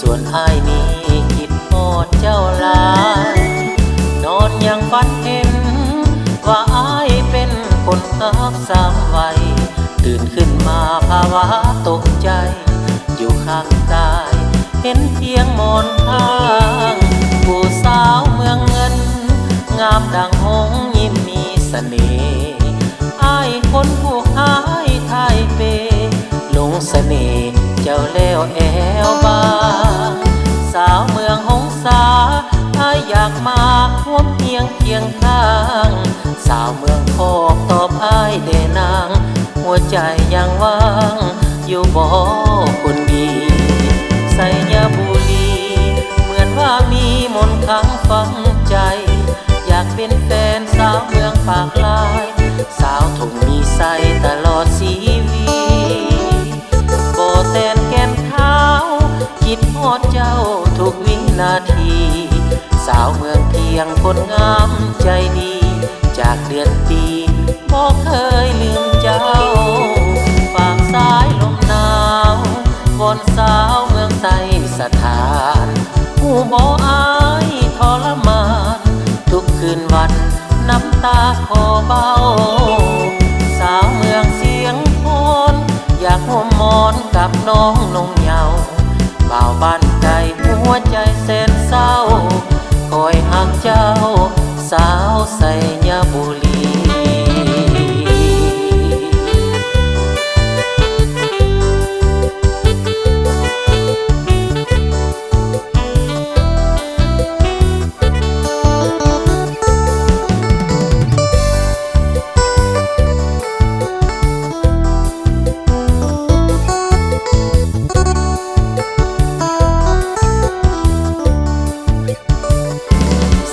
ສ່ວນອ້າຍນີ້ຄິດຮອດເຈົ້າຫຼາຍ ນອນຍັງຝັນເຫັນວ່າອ້າຍເປັນຄົນຮັກສາມໄວ ຕື່ນຂຶ້ນມາພາວະຕົກໃຈ ຢູ່ຂ້າງກາຍເຫັນພຽງໝອນຂ້າງ ຜູ້ສາວເມືອງເງິນ ງາມດັ່ງຫົງຍິ້ມມີສະເໜ່ ອ້າຍຄົນຜູ້ຂາຍຖ່າຍເປ ຫຼົງສະເໜ່ເຈົ້າແລ້ວແອວບາງ ສາວເມືອງຫົງສາ ອ້າຍຢາກມາຮ່ວມຮຽງຄຽງຂ້າງ ສາວເມືອງຄອກຕອບອ້າຍແດ່ນາງ ຫົວໃຈຍັງຫວັງຢູ່ບໍ່ຄົນດີ ໄຊຍະບູລີ ເໝືອນວ່າມີມົນຄັງຝັງໃຈ ຢາກເປັນແຟນສາວເມືອງປາກລາຍ ສາວທົ່ງມີໄຊຕະຫຼອດຊີວິດ ບໍ່ແຕ່ນແກ່ນຂາວ ຄິດຮອດເຈົ້າທຸກວິນາທີ ສາວເມືອງພຽງຄົນງາມໃຈດີ ຈາກເດືອນປີບໍ່ເຄີຍລືມເຈົ້າ ຝາກສາຍລົມໜາວ ວອນສາວເມືອງໄຊສະຖານ ຮູ້ບໍ່ອ້າຍທໍລະມານ ທຸກຄືນວັນນ້ຳຕາຂໍເບົາ ສາວເມືອງຊຽງຄອນ ຢາກຮ່ວມໝອນກັບນ້ອງນົງເຍົາ ບ່າວບ້ານໄກຫົວໃຈແສນເສົ້າ ຄອຍຮັກເຈົ້າສາວໄຊຍະບູລີ.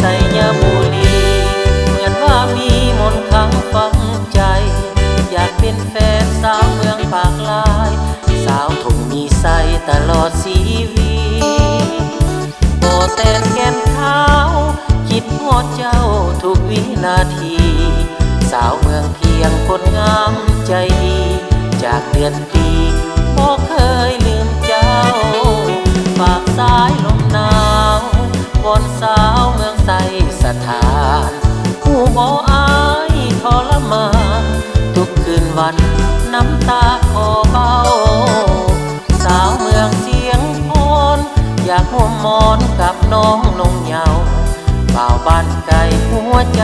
ໄຊຍະບູລີ ເໝືອນວ່າມີມົນຄັງຝັງໃຈ ຢາກເປັນແຟນສາວເມືອງປາກລາຍ ສາວທົ່ງມີໄຊຕະຫຼອດຊີວິດ ບໍ່ແຕ່ນແກ່ນຂາວ ຄິດຮອດເຈົ້າທຸກວິນາທີ ສາວເມືອງພຽງຄົນງາມໃຈດີ ຈາກເດືອນ ປີບໍ່ເຄີຍລືມເຈົ້າ ຝາກສາຍລົມໜາວ ວອນສາວເມືອງໄຊສະຖານ ຮູ້ບໍ່ອ້າຍທໍລະມານ ທຸກຄືນວັນນ້ຳຕາຂໍເບົາ ສາວເມືອງຊຽງຄອນ ຢາກຮ່ວມໝອນກັບນ້ອງນົງເຍົາ ບ່າວບ້ານໄກຫົວໃຈ